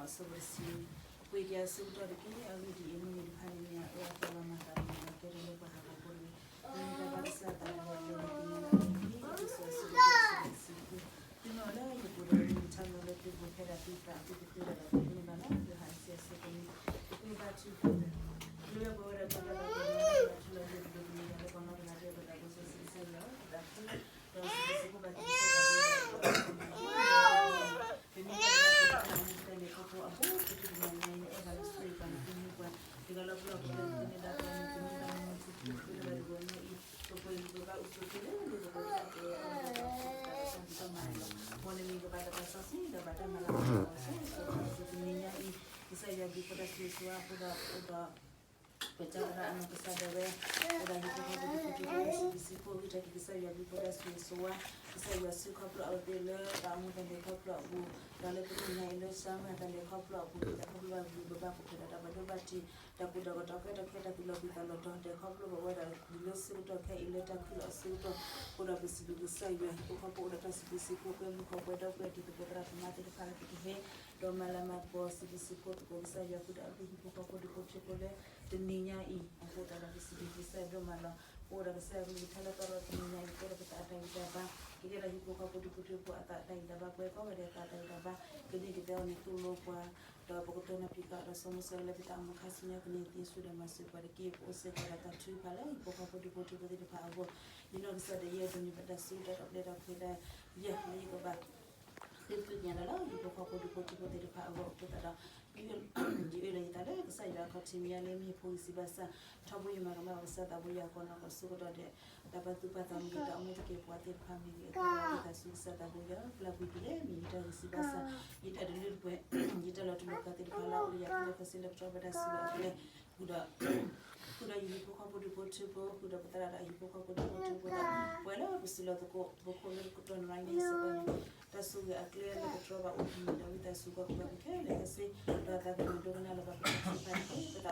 အဆၢဖိတဆံ, ပှ့ၤက့ၤအဆၢကတီၢ်တက့ၢ်. အဂ့ၢ်ဒ်အံၤ, မုၢ်နံၤတဖၣ်န့ၣ် မ့ၢ်အအၢအသီလီၤမၤသးလီၤ မ့ၢ်အကဲထီၣ်လၢပှၤဟးဂီၤဖိတဂ့ၤ. မ့ၢ်တၢ်ဘၣ်ကစၢ်အသးလၢပှၤလၢနသ့ၣ်ညါလၢအဂ့ၢ်န့ၣ် အ့းဖ့းစူး အဆၢဒိၣ်တဆံ အဆၢဖိတဆံဃု. သုနီၣ်လၢယပူၤဒီး ယမ့ၢ်ထါလီၤလၢသုပူၤ ဖဲဒၣ်သုသးအသိး သုဃ့ဝဲဒၣ်တၢ်န့ၣ်ဘၣ်လီၤ. ယိၤဟၣ်အဆၢဖိန့ၣ် တဃ့ဘါထုကဖၣ် လၢပဝဲဒၣ်တၢ်ဘၣ်ဘၣ်ကီဘၣ်ဘၣ် ထူလီၤယိာ်ပလိာ်ကမံၤလၢပှၤနီတဂၤဒီး ပသးစီဆှံကစၢ်ယွၤ ပသးခု ဒီးစံးဘျုးစံးဖှိၣ်ဘၣ်က့ၤကစၢ်ယွၤ ပမ့ၢ်တၢ်ဘၣ်ကီဘၣ်ဘၣ်လၢမူခိၣ်တၢ်လဲၤခီဖျိအပူၤ ပထူၣ်ပညၣ်ညါအံၤ အဲၣ်ဘၣ်လီၤဆိၣ်ဂ့ၤပှၤ နသုမုၢ်ပှၤ တဂၤလီၤပျီပျီလၢနသုန့ၣ်ဒၣ်ပှၤ နသုမုၢ်ဘၣ်မူခိၣ်ထူလီၤတဂီၤညါအံၤ ပပှဲၤလၢပဘၣ်အိၣ်ဆိးက့ၤလၢ လၢပပှဲၤလၢပှဲၤအီၤလၢပသးစီဆှံကမၤလီၤ. မ်နမံၤကဘၣ်တၢ်ဘၣ်စီဆှံ ဒီးဘၣ်တၢ်မၤလၤကပီၤလီၤ. ဆိၣ်ဂ့ၤပှၤ တနံၤညါအံၤ ကစၢ်ယွၤဘျုးဖှိၣ်တၢ်ဆိၣ်ဂ့ၤဆိၣ်ဝါအဃိဒီး အိၣ်ဒီး ပကစၢ်သရၣ်အနီၢ်ကစၢ်ဒၣ်ဝဲ အိၣ်ဒီးဟံၣ်ဖိဃီဖိဒူၣ်ဖိထၢဖိ စံးဘျုးစံးဖှိၣ် ဂံၢ်ထီၣ်က့ၤကစၢ်ယွၤဘျုးဖှိၣ်တၢ်ဆိၣ်ဂ့ၤဆိၣ်ဝါ ကစၢ်ယွၤဆှၢခီဖျိအဝဲသ့ၣ်လၢတၢ်အိၣ်မူတၢ်လဲၤခီဖျိအပူၤ ဒီးလၢတနံၤညါအံၤလၢ ဆၢမုၢ်တၢ်လဲၤခီဖျိအပူၤ တၢ်ခီဖျိဘၣ်ဂုၤဘၣ်ဘါ ပှဲၤဒီးတၢ်ဘၣ်ဒိဘၣ်ထံး တၢ်ကိၢ်တၢ်ဂီၤ တၢ်ကီတၢ်ခဲ တၢ်သူၣ်လီၤဘှံးသးလီၤတီၤ လဲၤခီဖျိဘၣ်ဝဲဒၣ်လၢဆၢကတီၢ်ခဲအံၤလၢတၢ်ခုၣ်လီၤအဆၢကတီၢ် အဃိဒီးပစံးဘျုးကစၢ်ယွၤ ဟံၣ်ဖိဃီဖိအိၣ်ဒီးတၢ်စံးဘျုးစံးဖှိၣ် ကွဲမုာ်ဃီၤပှဲၤဒီးပှဲၤတံၤသကိးသရၣ်သမါသ့ၣ်တဖၣ်လၢပကဟဲ ဒီးမၤလၤမၤကပီၤစံးဘျုးစံးဖှိၣ်သကိးကစၢ်ယွၤဃုာ်ဒီးအဘျုးဟံၣ်ဖိဃီဖိဒူၣ်ဖိထၢဖိလၢ တနံၤညါအံၤ အဃိသတးဒီးပစံးဘျုးကစၢ်ယွၤဒိၣ်မးလီၤ. ပအိၣ်ဒီးကစၢ်ယွၤကလုၢ်ကထါလၢသီဒီးတနံၤညါအံၤ ကဲထီၣ်ပသးအတၢ်ဂံၢ်တၢ်ဘါ ကကဲထီၣ်ဟံၣ်ဖိဃီဖိဒူၣ်ဖိထၢဖိအသးအတၢ်ဂံၢ်တၢ်ဘါ ပှဲၤကီဝဲဒၣ်အသးအတၢ်ဂံၢ်တၢ်ဘါ ကန့ၢ်က့ၤသဲအီၤန့ၣ်သိၣ်လိပှၤ ဒီးပကတီၢ်နီၣ်ဖံးဃာ်ဒီးစီၤမိၤၡ့လၢပသးအမုာ်ခါဆူညါ ကန့ၢ်သ့ဆိဒီးမၤစၢၤပှၤတက့ၢ်. ပအိၣ်စ့ၢ်ကီးဒီးတၢ်ထုကဖၣ်လၢဟံၣ်ဖိဃီဖိဒူၣ်ဖိထၢဖိသ့ၣ်တဖၣ်အဂီၢ် ယနီၢ်ကစၢ်ဒၣ်ယဲဒိးန့ၢ်ဘၣ်တၢ်ဆၢကတီၢ် တၢ်ပျဲတၢ်ဖုးဒီး ယဲလၢယကဘၣ် ဃ့ပသ့ၣ်ညါဒီးလၢဟံၣ်ဖိဃီဖိဒူၣ်ဖိထၢဖိသ့ၣ်တဖၣ်အဂီၢ်အဃိသတးဒီး ယအၢၣ်လီၤယသးလၢကစၢ်ယွၤအခီၣ်ထံးမ့ၢ်ယၤလၢမ့ၢ်ဖိဂံၢ်စံးဘၣ်ဆၣ် ထီဘိယမၤကမၣ်ကစၢ်သးဘိယၤကီးနီၢ်ကီၢ်ဆိကတီၢ်ဒဲး တၢ်ပာ်သူၣ်ပာ်သးမုာ်က့ၤတၢ်အိၣ်မူတက့ၢ်ပှၤသ့ၣ်တဖၣ်မ့ၢ်ဂ့ၤ အဃိဒီးဝံသးစူၤကစၢ်သးဘိယၤ ပျၢ်ကွံာ်က့ၤလၢမ့ၢ်ယတၢ်ဂံၢ်စံးဘၣ်ဆၣ် ယတၢ်တလၢတပှဲၤ ယတၢ်လီၤတူာ်လီၤကာ်သ့ၣ်တဖၣ်လၢအအိၣ်လၢယၤခဲလၢာ်ခဲဆ့လၢပတြီဘၣ်တၢ်စုကဝဲၤအကျဲ ဃုာ်ဒီး ဃုာ်ဒီးယဟံၣ်ဖိဃီဖိဒူၣ်ဖိထၢဖိ ဃုာ်ဒီးပသရၣ်ဒီးဟံၣ်ဖိဃီဖိဒူၣ်ဖိထၢဖိဒီး ပှဲၤလၢပစူၤလီၤသကိး ပခိၣ်လၢကတီၢ်နရါန့ၣ်စ့ၢ်ကီးန့ၣ် တၢ်စုကဝဲၤအကျဲလၢပတြီဘၣ်အိၣ်တမံၤဒီးဝံသးစူၤကီးကပၢ်ကခဲလၢာ်ခဲဆ့ ဒီးအသးကမုာ်ဒိကနၣ်လၢပှၤကထံၣ်တဖၣ်န့ၣ် ပသး